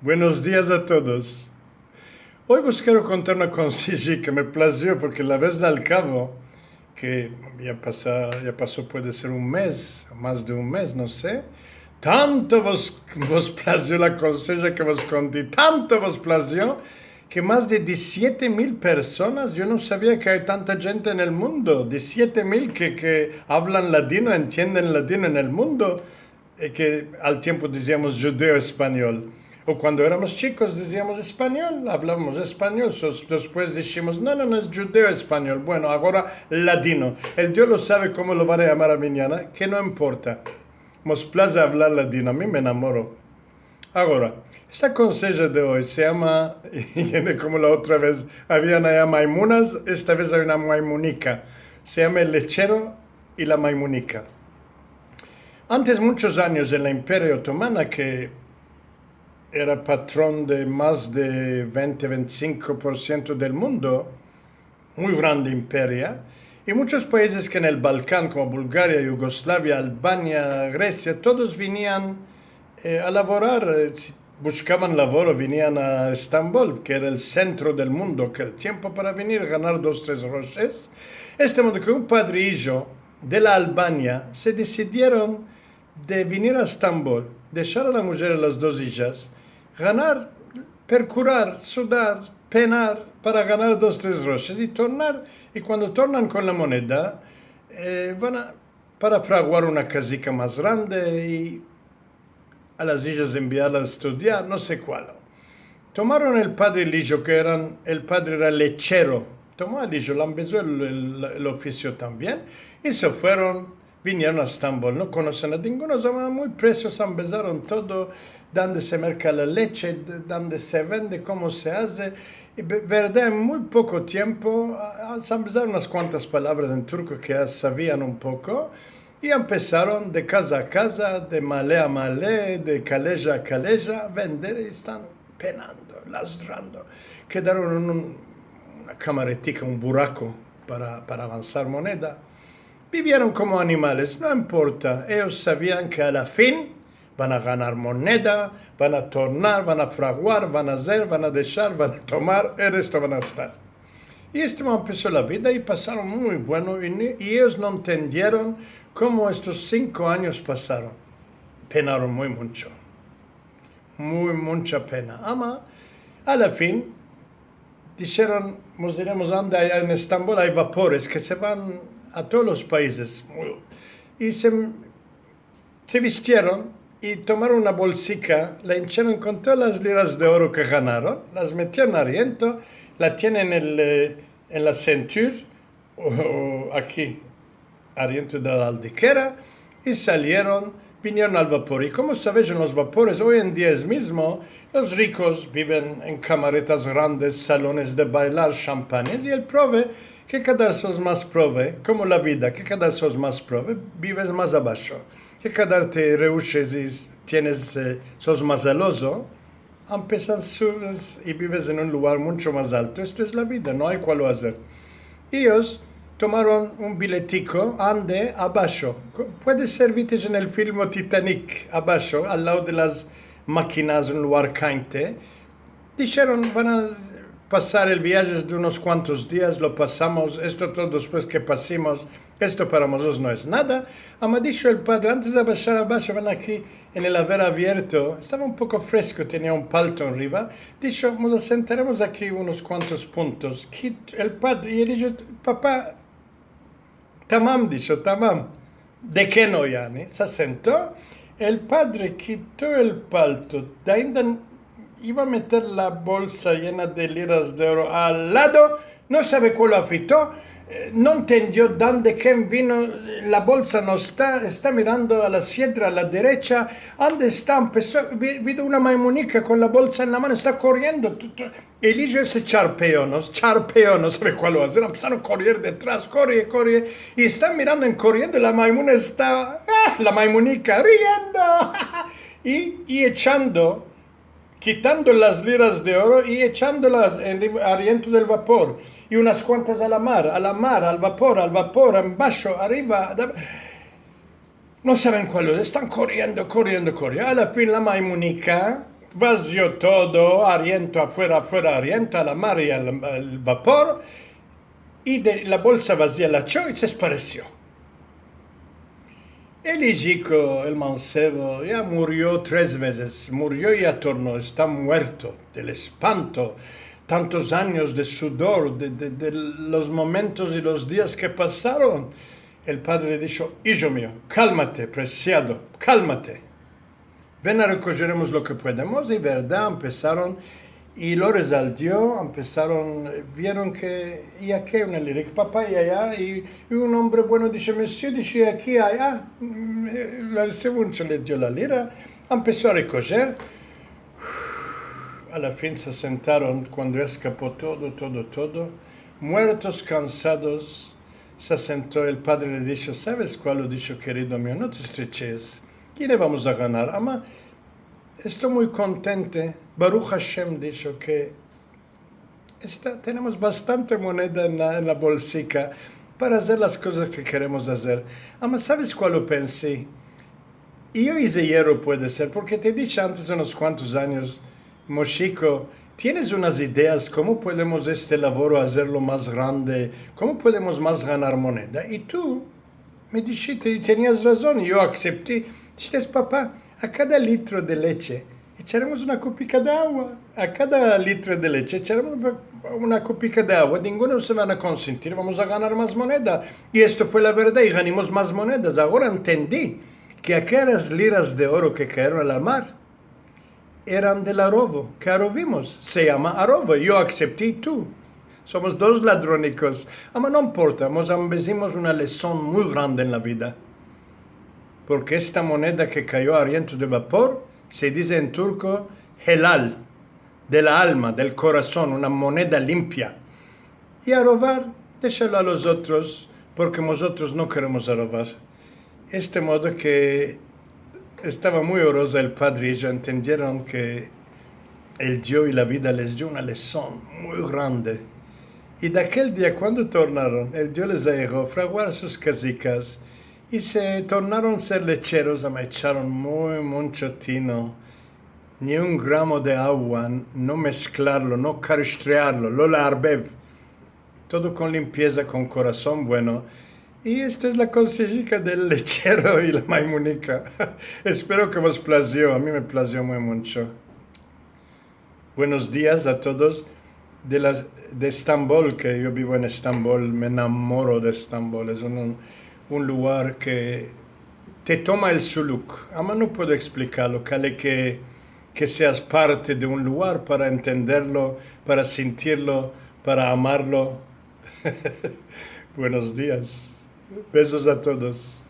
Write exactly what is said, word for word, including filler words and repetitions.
Buenos dias a todos. Oy vos kero kontar una konseja ke me plazio, porke la vez al kavo, ke ya pasa, ya paso, puede ser un mez, mas de un mez, no se, tanto vos, vos plazio la konseja ke vos konti, tanto vos plazio, ke mas de dizisiete mil personas, yo no savia ke ay tanta djente en el mundo, dizisiete mil ke, ke avlan ladino, entienden ladino en el mundo, e ke al tiempo diziamos djudeo-espanyol. O kuando eramos chikos diziamos espanyol, avlavamos espanyol, sos-, despues dishimos, no, no, no, es djudeo-espanyol. Bueno, agora ladino. El Dio lo save komo lo van a yamar a manyana, ke no importa. Mos plaze avlar ladino, a mi me enamoro. Agora, esta konseja de oy se yama, yene komo la otra vez, avia una ya maimunas, esta vez ay una maimunika. Se yama el lechero i la maimunika. Antes, munchos anyos, en la Imperio Otomana, ke era patron de mas de vente, vente i sinko por siento del mundo, muy grande imperia, i munchos paizes ke en el Balkan, komo Bulgaria, Yugoslavia, Albania, Gresia, todos vinian, eh, a lavorar, eh, si bushkavan lavoro, vinian a Estambol, ke era el sentro del mundo, ke el tiempo para venir, ganar dos, tres groshes. Este modo ke un padre i ijo de la Albania se desidieron de venir a Estambol, deshar a la mujer i las dos ijas, ganar, perkurar, sudar, penar para ganar dos, tres groshes i tornar. I kuando tornan kon la moneda, eh, van a, para fraguar una kazika mas grande i a las ijas enviarlas a estudiar, no se kualo. Tomaron el padre i el ijo, ke eran, el padre era lechero. Tomo al ijo, le ambezo el, el, el ofisio tambien, i se fueron, vinieron a Estambol. No konosen a dinguno, ama muy presios, ambezaron todo, dande se merka la leche, d-, dande se vende, komo se aze. I ve-, verda, en muy poko tiempo, a, a, se ambezaron unas kuantas palavras en turko ke ya savian un poko, i empesaron de kaza a kaza, de male a male, de kaleja a kaleja, a vender, i estan penando, lazdrando. Kedaron en un, una kamaretika, un burako para, para avansar moneda. Bivieron komo animales, no importa. Eyos savian ke a la fin van a ganar moneda, van a tornar, van a fraguar, van a azer, van a deshar, van a tomar, el resto van a estar. I este modo empeso la vida i pasaron muy bueno, i ni, i eyos no entendieron komo estos sinko anyos pasaron. Penaron muy muncho. Muy muncha pena. Ama, a la fin, disheron, mos iremos ande, aya en Estambol ay vapores ke se van a todos los paizes. I se, se vistieron i tomaron una bolsika, la incheron kon todas las liras de oro ke ganaron, las metieron ariento, la tienen en el, eh, en la sentur, o, o aki, ariento de la aldikera, i salieron, vinieron al vapor. I komo savesh, en los vapores, oy en dia es mizmo, los rikos biven en kamaretas grandes, salones de baylar, shampanyas, i el prove, ke kada sos mas prove, komo la vida, ke kada sos mas prove, bives mas abasho. Ke kada te reushes i tienes, eh, sos mas alozo, empesan subes i bives en un lugar muncho mas alto. Esto es la vida, no ay kualo azer. Eyos tomaron un biletiko ande abasho. Ko-, puede ser, vites en el filmo Titanic, abasho, al lado de las makinas, un lugar kayente. Disheron, van a pasar el viaje de unos kuantos dias, lo pasamos, esto todo despues ke pasimos, esto para mozotros no es nada. Ama disho el padre, antes de abashar abasho, ven aki, en el aver avierto, estava un poko fresko, tenia un palto arriva, disho, mos asentaremos aki unos kuantos puntos. Kit-, el padre, i el disho, papa, tamam, disho, tamam. De ke no, yani? Se asento. El padre kito el palto, de ainda iva a meter la bolsa yena de liras de oro al lado, no save kualo afito, eh, no entendio de ande ken vino, la bolsa no esta, esta mirando a la siedra, a la derecha, ande esta, empeso, vi-, vido una maimunika kon la bolsa en la mano, esta koriendo, tu, tu, el ijo se charpeo, no? Charpeo, no save kualo azer, empesaron a korer detras, kore, kore, i esta mirando en koriendo, la maimuna esta, ah, la maimunika, riendo, i, i echando, kitando las liras de oro i echondolas en, ariento del vapor, i unas kuantas a la mar, a la mar, al vapor, al vapor, abasho, arriva, da-, no saven kualo, estan koriendo, koriendo, koriendo. A la fin la maimunika vazio todo, ariento afuera, afuera ariento, a la mar i al, al vapor, i de, la bolsa vazia la echo i se esparesio. El ijiko, el mansevo, ya murio tres vezes. Murio i ya torno, esta muerto del espanto. Tantos anyos de sudor, de, de, de los momentos i los dias ke pasaron. El padre le disho: "Ijo mio, kalmate, presiado, kalmate. Ven a rekojeremos lo ke podemos." I verda, empesaron, i lo rezaldio, empesaron, eh, vieron ke, i aki ay una lira, papa, i aya, i, i un ombre bueno disho: "Mesye", disho, "i aki ay, ah, mm, eh, le agradeso muncho", le dio la lira, empeso a rekojer. A la fin se asentaron, kuando eskapo todo, todo, todo, muertos, kansados, se asento, el padre le disho: "Saves kual?", lo disho, "kerido mio, no te estreches. Kien vamos a ganar? Ama, esto muy kontente. Baruch Hashem", disho, "ke esta, tenemos bastante moneda en la, en la bolsika para azer las kozas ke keremos azer. Ama, saves kual lo pensi? I yo ize yerro, puede ser, porke te dishe antes unos kuantos anyos, Moshiko, tienes unas ideas komo podemos este lavoro azerlo mas grande, komo podemos mas ganar moneda? I tu me dishiste, i tenias razon, i yo aksepti. Dishiste: 'Papa, a kada litro de leche echaremos una kupika de agua. A kada litro de leche echaremos una, una kupika de agua. Ninguno se van a konsentir, vamos a ganar mas moneda.' I esto fue la verda, i ganimos mas monedas. Agora entendi ke akelas liras de oro ke kayeron a la mar eran del arovo, ke arovimos. Se yama arovo. Yo aksepti, tu. Somos dos ladronikos. Ama no importa, mos ambezimos una leson muy grande en la vida. Porke esta moneda ke kayo ariento de vapor se dize en turko helal, de la alma, del korason, una moneda limpia. I arovar, deshalo a los otros, porke mozotros no keremos arovar. Este modo ke estava muy oroza el padre i eya, entendieron ke el Dio i la vida les dio una leson muy grande. I de akel dia, kuando tornaron, el Dio les ayudo a fraguar sus kazikas i se tornaron ser lecheros, ama echaron muy muncho tino. Ni un gramo de agua, no mesklarlo, no karishtrearlo, lo la'arbev. Todo kon limpieza, kon korason bueno. I esta es la konsejika del lechero i la maimunika. Espero ke vos plazio, a mi me plazio muy muncho. Buenos dias a todos. De la, de Estambol, ke yo bivo en Estambol, me enamoro de Estambol. Es un, un, un lugar ke te toma el suluk. Ama no puedo eksplikarlo, kale ke, ke seas parte de un lugar para entenderlo, para sentirlo, para amarlo. Buenos dias. Bezos a todos.